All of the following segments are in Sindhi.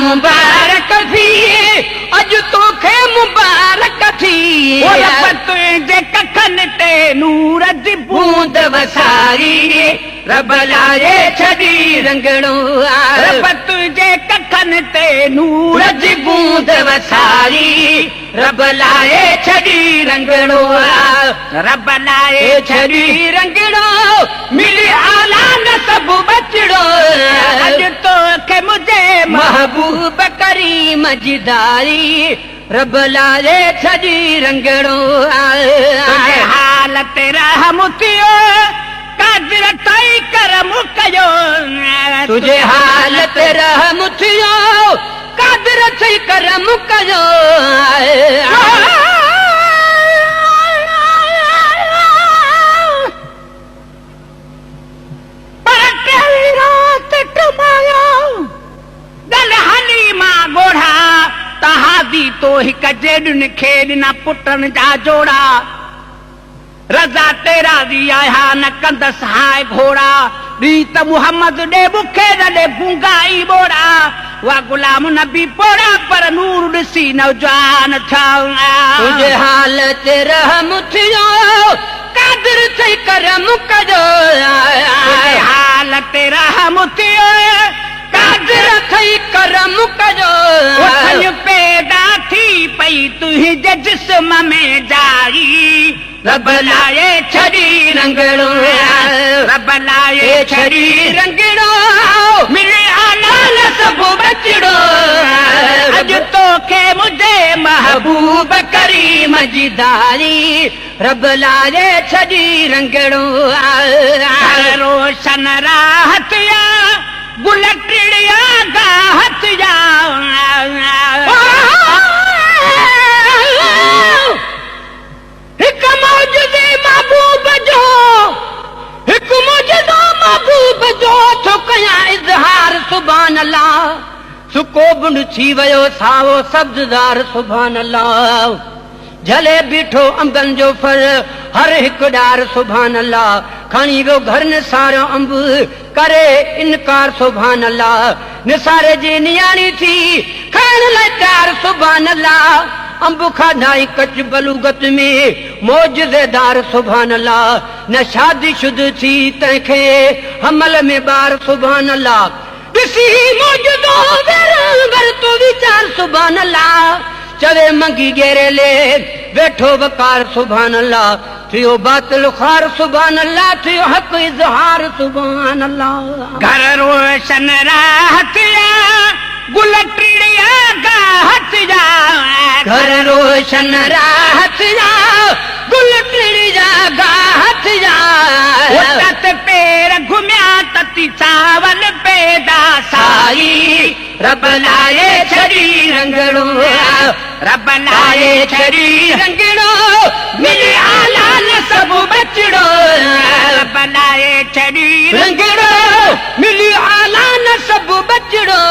مبارڪ ٿي، اڄ توکي مبارڪ ٿي. او رب تنهنجي ڪکن تي نور جي بوند وساري، رب لاهي ڇڏي رنگڙو. رب تنهنجي ڪکن تي نور جي بوند وساري، رب لاهي ڇڏي رنگڙو. رب لاهي ڇڏي رنگڙو، ملي آلا نه سڀ بچڙو. اڄ توکي منهنجي محبوب ڪريم جي داري، رب لاهي ڇڏي رنگڙو. تنهنجي حال تي رحم ٿيو، قادر تائين ڪرم ڪيو. تنهنجي حال تي رحم ٿيو، قادر ٿي ڪرم ڪيو. پر ٽيويهه رات ٽمايو، ڳل حليما ڳوڙها. تهادي تو هڪ جيڏن کي ڏنا پٽن جا جوڙا. رضا تي راضي آهيان نه ڪندس هاء گهوڙا. ڏي ته محمد ڏي مون کي نه ڏي گونگا ئي ٻوڙا. هئا غلام نبي پوڙها پر نور ڏسي نوجوان ٿيا. تنهنجي حال تي رحم ٿيو، قادر ٿي ڪرم ڪيو. تنهنجي حال تي رحم ٿيو، قادر ٿي ڪرم ڪيو. اٿڃ پيدا ٿي پئي تنهنجي جسم ۾ جائي، رب لاهي ڇڏي رنگڙو. رب لاهي ڇڏي رنگڙو، ملي آلا نه سڀ بچڙو. اڄ توکي منهنجي محبوب ڪريم جي داري، رب لاهي ڇڏي رنگڙو. روشن راهت يا گل ٽڙيا گاهت يا. هڪ معجزي محبوب جو، هڪ معجزو محبوب جو ٿو ڪيان اظهار سبحان الله. سڪو بنڊ ٿي ويو سائو سبزدار سبحان الله. جهلي بيٺو انبن جو ڦر هر هڪ ڏار سبحان الله. کڻي ويو گهر نثاريو انب ڪري انڪار سبحان الله. نثاري جي نياڻي ٿي کائڻ لاء تيار سبحان الله. انب کاڌائين ڪچ بلوغت ۾ معجزيدار سبحان الله. نه شادي شد ٿي تنهن کي حمل ۾ ٻار سبحان الله. ڏسي هي معجزو ويران ورتو ويچار سبحان الله. چوي منگي ڳيري لي ويٺو وقار سبحان الله. ٿيو باطل خوار سبحان الله، ٿيو حق اظهار سبحان الله. گهر روشن راهت يا گل ٽڙيا گاهت يا. گهر روشن راهت يا گل ٽڙيا گاهت يا. تت پير گهميا تتي چاول پيدا سائي، رب لاهي ڇڏي رنگڙو. رب لاهي ڇڏي رنگڙو، ملي آلا نه سڀ بچڙو. رب لاهي ڇڏي رنگڙو، ملي آلا نه سڀ بچڙو.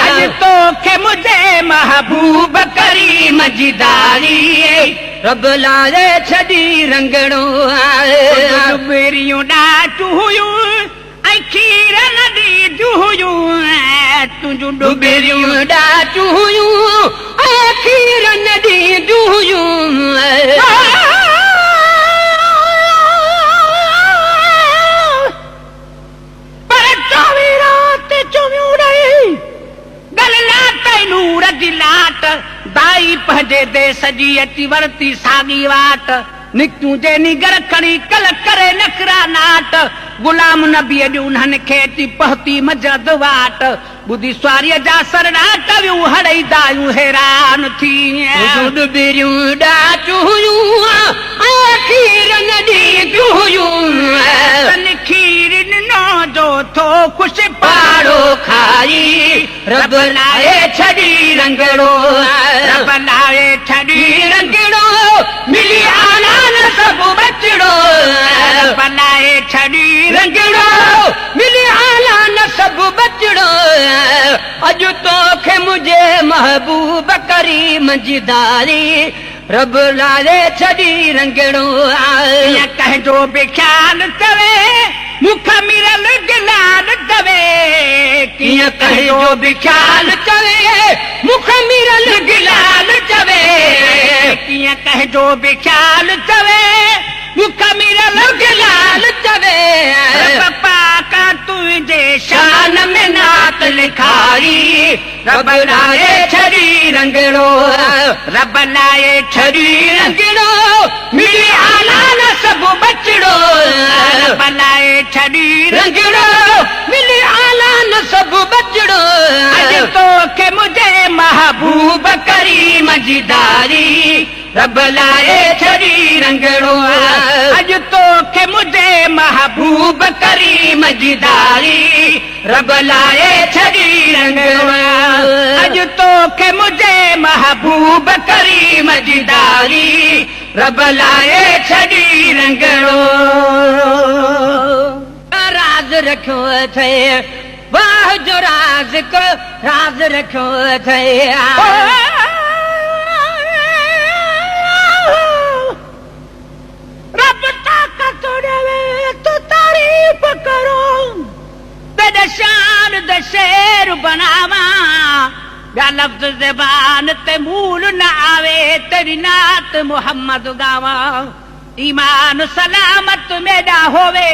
اڄ توکي منهنجي محبوب ڪريم جي داري، رب لاهي ڇڏي رنگڙو. ٻيريون ڏاچون هيون ۽ کير نه ڏينديون هيون. تنهنجون ڏٻريون ڏاچون هيون ۽ کير نه ڏينديون هيون. پر 24 رات چويون رهي ڳل لاتئي نور جي لاٽ. دائي پنهنجي ديس جي اچي ورتي ساڳي واٽ. نڪتيون جي نينگر کڻي ڪل ڪري نخرا not. غلام نبيء ڏي انهن کي اچي پهتي مجد واٽ. ٻڌي سواريء جا سرڙاٽ ويون هڙئي دايون حيران ٿي. تنهنجون ڏٻريون ڏاچون هيون ۽ کير نه ڏينديون هيون. تن کير ڏنو جو ٿو خوش پاڙو کائي، رب لاهي ڇڏي رنگڙو. رب لاهي ڇڏي رنگڙو، ملي آلا نه سڀ بچڙو. رب لاهي ڇڏي رنگڙو، ملي آلا نه سڀ بچڙو. اڄ توکي منهنجي محبوب ڪريم جي داري، رب لاهي ڇڏي رنگڙو. ڪيئن ڪنهن جو به خيال چوي، مون کان ميرل گلال چوي. ڪيئن ڪنهن جو به خيال چوي، ڪيئن ڪنهن جو به خيال چوي مون کي ميرل لال چوي. رب پاڪ تنهنجي شان ۾ نعت لکاري، رب لائي ڇڏي رنگڙو، رب لائي ڇڏي رنگڙو، ملي آلا نه سڀ ٻچڙو. رب لائي ڇڏي رنگڙو، ملي آلا نه سڀ ٻچڙو. اڄ توکي منهنجي محبوب ڪريم جي داري، رب لائي ڇڏي رنگڙو. اڄ توکي منهنجي محبوب ڪريم جي داري، رب لائي ڇڏي رنگڙو. اڄ توکي منهنجي محبوب ڪريم جي داري، رب لائي ڇڏي رنگڙو. راز رکيو اٿئي، واهه جو رازق راز رکيو اٿئي. رب طاقت ڏيوي تو تعريف کرو، تيڏي شان دے شعر بناواں، ٻيا لفظ زبان تے مول نه آوي، تيري نعت محمد گاواں. ايمان سلامت ميڏا ہووي،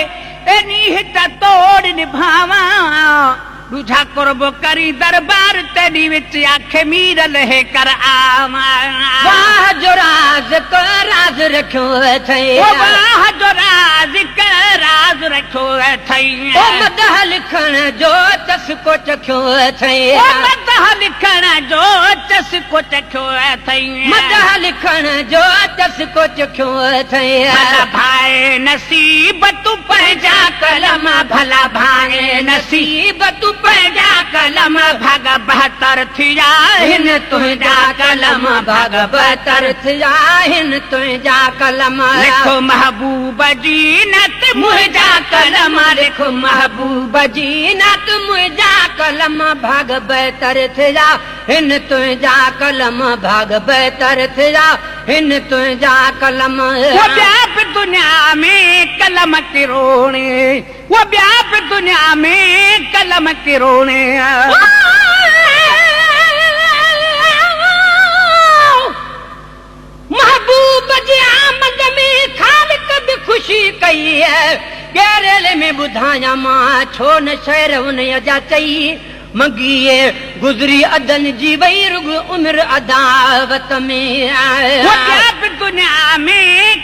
ايني هت توڙ نڀاواں، ڏوجها قرب ڪري دربار تيڏي وچ آکي ميرل هي ڪر آواں. واهه جو رازق راز رکيو اٿئي، او واهه جو رازق راز رکيو اٿئي. او مدح لکڻ جو چسڪو چکيو اٿئي، او مدح لکڻ جو چسڪو چکيو اٿئي، مدح لکڻ جو چسڪو چکيو اٿئي. ڀلا ڀائي نصيب تون پنهنجا قلم، ڀلا ڀائي نصيب تون پنهنجا قلم، ڀڳ بهتر ٿيا هن تنهنجا قلم، ڀڳ بهتر ٿيا هن تنهنجا قلم. لکو محبوب جي نت منهنجا قلم، لکو محبوب جي نت منهنجا قلم، ڀڳ بهتر ٿيا هن تنهنجا قلم، ڀڳ بهتر ٿيا هن تنهنجا قلم. او ٻيا به دنيا ۾ قلم ڪروڙي، او ٻيا به دنيا ۾ قلم ڪروڙي. محبوب جي آمد ۾ خالق به خوشي ڪئي، ڳيريل ۾ ٻڌايان مان ڇو نه شعر ان جا چئي. منگيءَ گذري ادن جي وئي رڳ عمر عداوت ۾. او ٻيا به دنيا ۾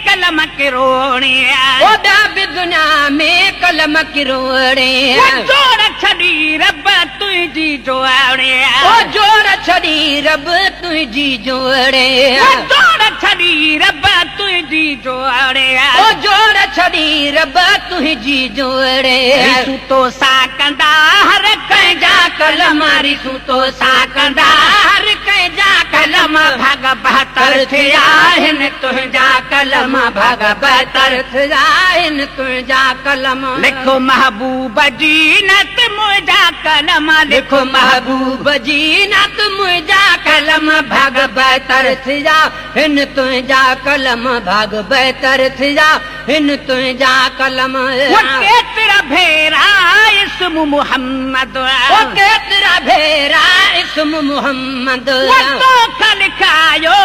قلم ڪروڙي، او ٻيا به دنيا ۾ قلم ڪروڙي. او جوڙ ڇڏي رب تنهنجي جوڙي، او جوڙ ڇڏي رب تنهنجي جوڙي، او جوڙ ڇڏي رب تنهنجي جوڙي، او جوڙ ڇڏي رب تنهنجي جوڙي. ريسون تو سان ڪندا هر ڪنهن جا قلم، ريسون تو سان ڪندا هر ڪنهن جا قلم، ڀڳ بهتر ٿيا هن تنهنجا قلم، ڀڳ بهتر ٿيا هن تنهنجا قلم. لکو محبوب جي نت منهنجا قلم، لکو محبوب جي نت منهنجا قلم، ڀڳ بهتر ٿيا هن تنهنجا قلم، ڀڳ بهتر ٿيا هن تنهنجا قلم. او ڪيترا ڀيرا اسم محمد، او ڪيترا ڀيرا اسم محمد، او توکان لکايو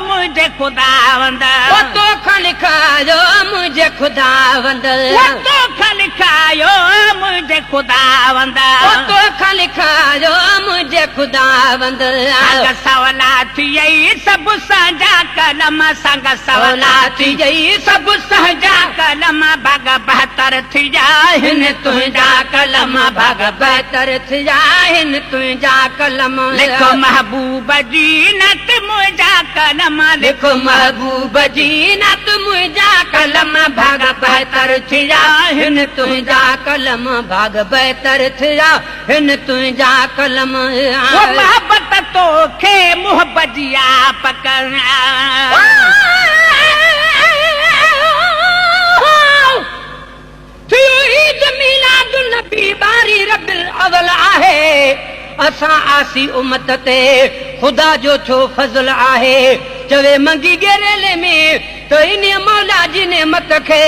منهنجي خداوند، او توکان لکايو منهنجي خداوند، او توکان لکايو منهنجي خداوند، او توکان لکايو منهنجي خداوند. سنگ سولا ٿي وئي سڀ سنجا قلم، سنگ سولا ٿي وئي سڀ سنجا قلم، ڀڳ بهتر ٿيا هن تنهنجا قلم، ڀڳ بهتر ٿيا هن تنهنجا قلم. لکو محبوب جي نت منهنجا قلم، لکو محبوب جي نت منهنجا قلم، ڀڳ بهتر ٿيا هن تنهنجا قلم، ڀڳ بهتر ٿيا هن تنهنجا قلم. او محبت توکي محبت جي آپ ڪر ٿيو عيد ميلاد النبي ٻارهين ربيع الاول آهي، اسان آسي امت تي خدا جو ٿيو فضل آهي. چوي منگي ڳيريلي ۾ ته ان مولا جي نعمت کي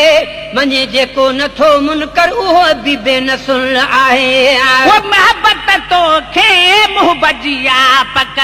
مڃي جيڪو نٿو منڪر، اهو به بينسل آهي. او محبت توکي محب جي آ پڪ.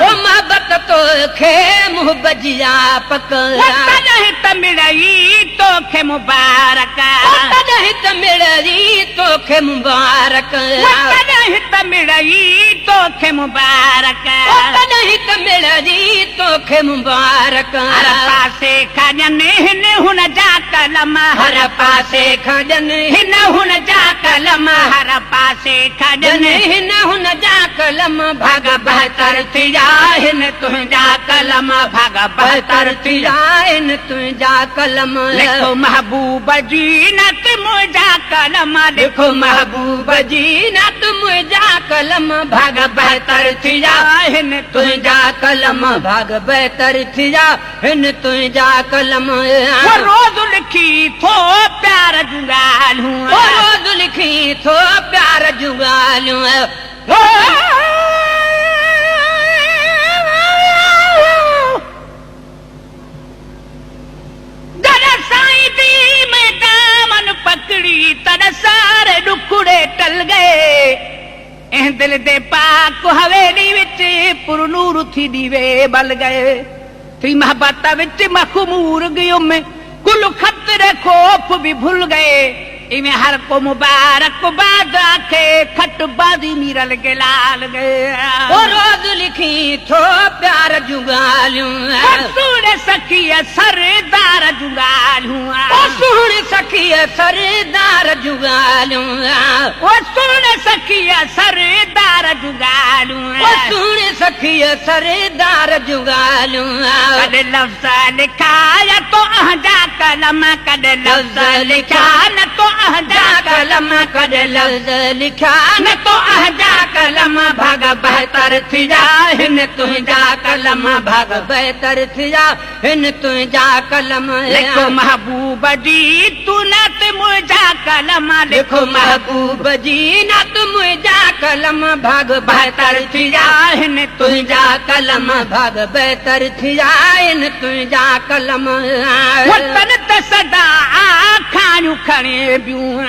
او محبت توکي محب جي آ پڪ. او تڏهن ته مڙئي توکي مبارڪ. او تڏهن ته مڙئي توکي مبارڪ. او تڏهن ته مڙئي توکي مبارڪ. او تڏهن ته مڙئي توکي مبارڪ. هر پاسي کان ڏين هن هن جا قلم. هر پاسي کان ڏين هن هن جا قلم. هر پاسي کان ڏين هن هن جا قلم. ڀاڳ بهتر ٿيا هن تنهنجا قلم. ڀاڳ بهتر ٿيا هن تنهنجا قلم. لکو محبوب جي نت منهنجا قلم. لکو محبوب جي نت منهنجا قلم. ڀاڳ بهتر ٿيا هن تنهنجا قلم. ڀاڳ بهتر ٿيا هن تنهنجا قلم. روز لکي ٿو پيار جون ڳالهيون. روز لکي ٿو پيار جون ڳالهيون. جڏهن سائين the ۾ دامن پڪڙي تڏهن ساري ڏکڙي ٽل گئي. اين دل the پاڪ حويلي وچ پر نور ٿي ڏيوي بل گئي. ٿي محبت وچ مخمور گيم ڪل خطري خوف به ڀل گئي. اوين هر ڪو مبارڪ باد آکي کٽ بازي ميرل گلال گئي. او روز لکي ٿو پيار جون ڳالهيون. سهڻي سخيء سردار جون ڳالهيون. او سهڻي سخيء سردار جون ڳالهيون. او سهڻي سخيء سردار جون ڳالهيون. او سهڻي سخيء سردار جون ڳالهيون. ڪڏهن لفظ لکايا تو اهنجا قلم. ڪڏهن لفظ لکيا نه تو اهنجا قلم. ڪڏهن لفظ لکيا نه تو اهنجا قلم. ڀاڳ بهتر ٿيا هن تنهنجا قلم. ڀاڳ بهتر ٿيا هن تنهنجا قلم. لکو محبوب جي تون نت منهنجا قلم. لکو محبوب جي نت منهنجا قلم. ڀاڳ بهتر ٿيا هن تنهنجا قلم. ڀاڳ بهتر ٿيا هن تنهنجا قلم. وطن ته سدا آکاڻيون کڻي ٻيون.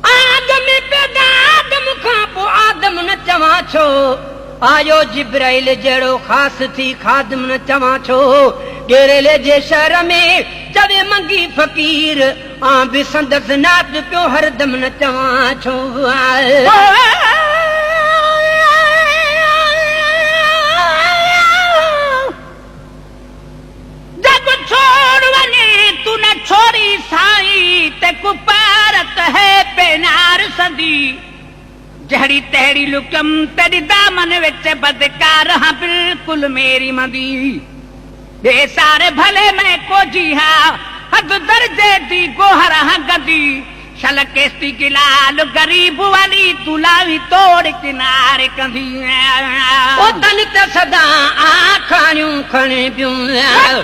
آدم پيدا آدم کان پوءِ آدم نه چوان ڇو؟ آيو جبرائيل جهڙو خاص ٿي خادم نه چوان ڇو؟ ڳيريلي جي شهر ۾ چوي منگي فقير آ به سندس نات پيو هردم نه چوان ڇو؟ جڳ ڇوڙ وڃي تون نه ڇوڙي سائين تي ڪپارت هي پينار سندي. جهڙي تهڙي لڪم تيڏي دامن وچ بدڪار هان بلڪل ميري مندي. ٻئي ساري ڀلي ۾ ڪوجي ها حد درجي the گوهر هان گندي. شل ڪيستي گلال غريب والي تون لاوي توڙ ڪناري ڪندي. او تن ته سدا آکاڻيون کڻي پيون.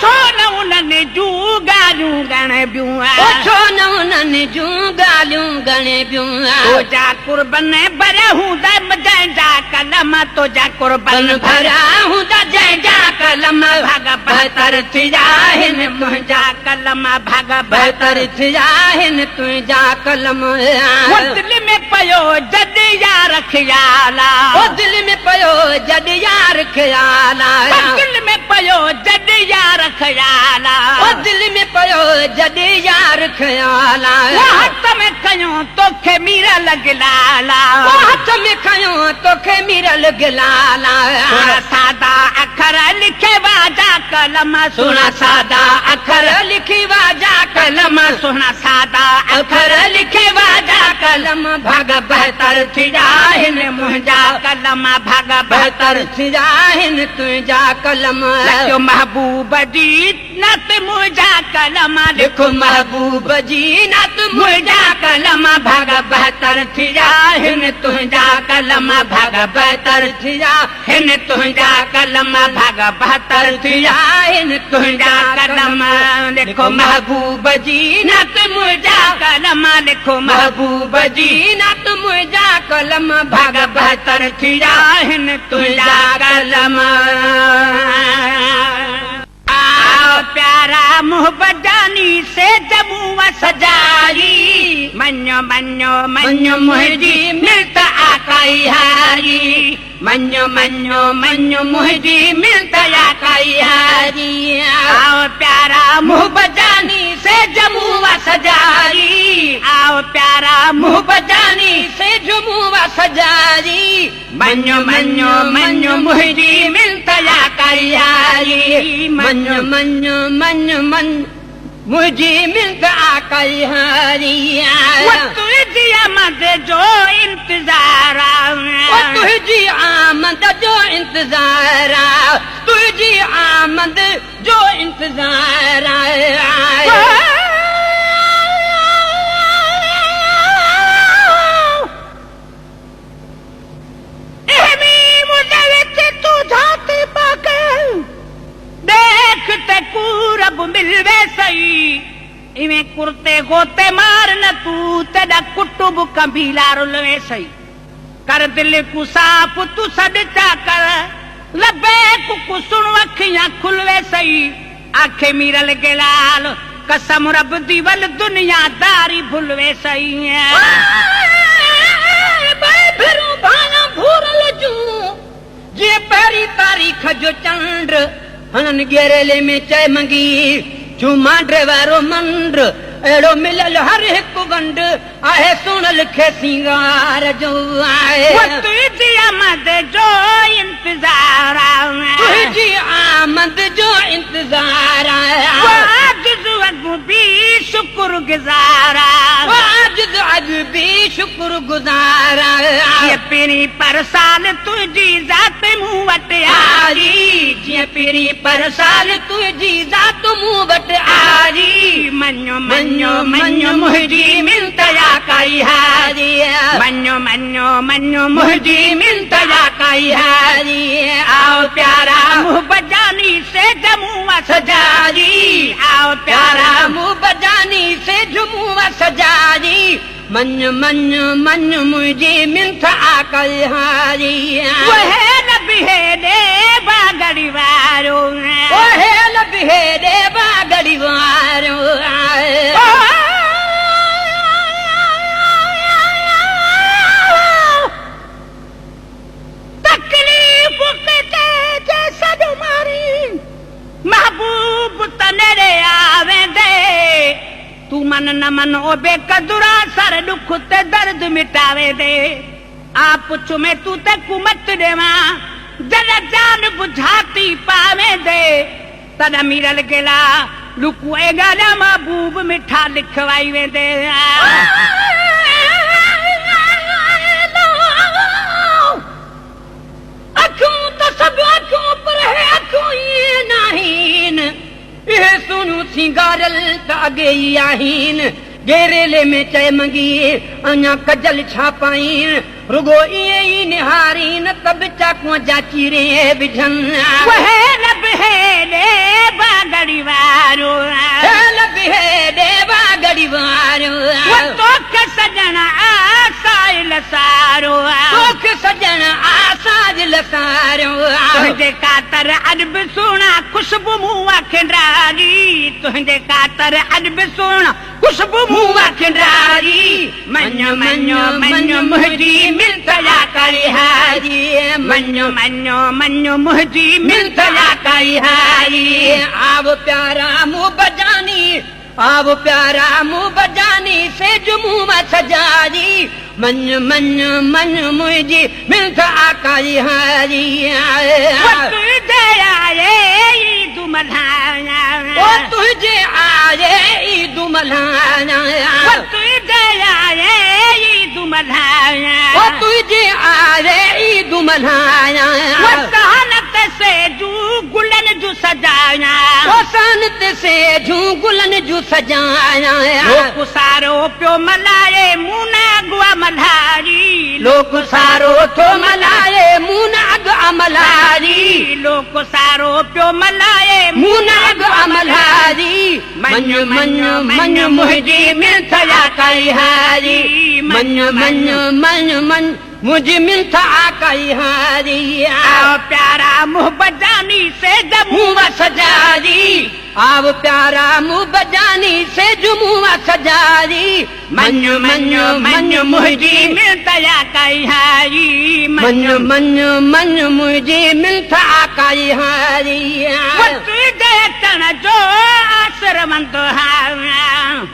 ڇو نه انهن جون ڳالهيون ڳڻي پيون. او ڇو نه انهن جون ڳالهيون ڳڻي پيون. تنهنجا قربن ڀريا هوندا جنهن جا قلم. تنهنجا قربن ڀريا هوندا جنهن جا قلم. ڀاڳ بهتر ٿيا هن منهنجا قلم. ڀاڳ بهتر ٿيا هن تنهنجا قلم. دل ۾ پيو جڏ يار خيال. او دل ۾ پيو جڏ يار خيال. دل ۾ پيو جڏ يار خيال. او دل ۾ پيو جڏ يار خيال. هٿ ۾ کنيو توکي ميرل گلال. هٿ ۾ کنيو توکي ميرل گلال. سادا اکر لکي واجا قلم. سهڻا سادا اکر لکي واجا قلم. سهڻا سادا اکر لکي واجا قلم. ڀاڳ بهتر ٿيا هن منهنجا قلم. ڀاڳ بهتر ٿيا هن تنهنجا قلم. لکيو محبوب جي نت منهنجا قلم. لکو محبوب جي نت منهنجا قلم. ڀاڳ بهتر ٿيا هن تنهنجا قلم. ڀاڳ بهتر ٿيا هن تنهنجا قلم. ڀاڳ بهتر ٿيا هن تنهنجا قلم. لکو محبوب جي نت منهنجا قلم. لکو محبوب جي نت منهنجا قلم. ڀاڳ بهتر ٿيا هن تنهنجا قلم. प्यारा मुहब्बत जानी से जमुआ सजाई। मञो मञो मञो मुंहिंजी मिलत आकाई हारी। मञो मञो मञो मुंहिंजी मिलत आकाई हारी। आओ प्यारा मुहब्बत जानी से जमुआ सजाई। आओ प्यारा मुहब्बत जानी से जमुआ सजाई। मञो मञो मञो मुंहिंजी मिलत आकाई हारी। मञो मञो मञो मन मुंहिंजी मिलत आकाई हारी। तुंहिंजी आमद जो इंतज़ार आहे, तुंहिंजी आमद जो इंतज़ार आहे, तुंहिंजी आमद जो इंतज़ार आहे। देख ते कूरब मिलवे सही, इवें कुर्ते गोते मार न तू तेॾा कुटुब कबीला रुलवे सही। कर दिल को साफ तू सॾ चा कर, लबे कुकु सुण अखियां खुलवे सही। आखे मीरल गिलाल कसम रब दी वल दुनिया दारी भुलवे सही। जे पहिरीं तारीख़ जो चंड हननि गेरेले में चए मंगी, चूमांडे वारो मंड अहिड़ो मिलल हर हिकु वंड आहे सुणल खे सिंगार जो आहे। तुंहिंजी आमद जो इंतज़ार आहे, तुंहिंजी आमद जो इंतज़ार आहे। आजिज़ अॻु बि शुक्र गुज़ार आहे, आजिज़ अॻु बि शुक्र गुज़ार आहे। जीअं पहिरीं पर साल तुंहिंजी ज़ात मूं वटि आई, जीअं पहिरीं पर साल तुंहिंजी ज़ात मूं वटि आई। मञो मञो मञो मुंहिंजी मिलत आकाई हारी। मञो मञो मञो मुंहिंजी मिलत आकाई हारी। आओ प्यारा मुहब्बत जानी से जमुआ सजाई। आओ प्यारा मुहब्बत जानी से जमुआ सजाई। मन मन मन मुंहिंजी मिलत आकाई हारी। ओहे नबी हे ॾे बागड़ी वारो, ओहे नबी हे ॾे बागड़ी वारो। तकलीफ़ किते जे सॼो मारी, महबूब त नेड़े आवेंदे। तू मन न मन ओ बेकदुरा सर ॾुख ते दर्द मिटावे दे। आ पुछ में तू ते कुमत ॾेवां, जॾहिं जान बुझाती पावे दे। तॾहिं मीरल गिला लुकू ए ॻाल्हि महबूब मिठा लिखवाई वेंदे। अखियूं त सभु अखियूं पर हे अखियूं ईअं नाहिनि, इहे सुहिणियूं सिंगारल त अॻे ई आहिनि। गेरेले में चए मंगी अञा कजल छा पाईन, रुगो ईअं ई निहारीन त बि चाकूअ जा चीरे विझनि। ओहे लब हे ॾे बागड़ी वारो, हे लब हे ॾे बागड़ी वारो। तोखे सजण आसाइल सारो, तोखे सजण आसाइल सारो। तुंहिंजे कातर अॼु बि सुहिणा ख़ुशबू मूं खिंडारी, तुंहिंजे कातर अॼु बि सुहिणा ख़ुशबू मूं खिंडारी। मञो मञो मञो मुंहिंजी मिलत आकाई हारी। मञो मञो मञो मुंहिंजी मिलत आकाई हारी। आव प्यारा मुँह बजानी, आव प्यारा मुँह बजानी से जुमुआ सजाई। मन मन मन मुंहिंजी मिलत आकाई हारी। तुंहिंजे आए ईद मल्हाया, ओ तुंहिंजे आए ईद मल्हाया, तुंहिंजे आए ईद मल्हाया, ओ तुंहिंजे आए ईद मल्हाया। सहनत से जू गुलन जू सजाया, ओ सहनत से जू गुलन जू सजाया। लोक सारो पियो मल्हाए मूं अॻुआ मल्हारी, लोक सारो थो मल्हाए मूं अॻुआ मल्हारी। लोक सारो पियो मल्हाए मूं अॻुआ मल्हारी। मन मन मन मुंहिंजी मिलत आकाई हारी। मन मन मन मन मुंहिंजी मिलत आकाई हारी। आओ प्यारा मुहब्बत जानी से जमुआ सजाई। آو پيارا مون بجاني سيج مون آ سجاري. مڃ مڃ مڃ منهنجي منت آقا هاري. مڃ مڃ مڃ منهنجي منت آقا هاري. وقت جي اچڻ جو آسروند آهيان.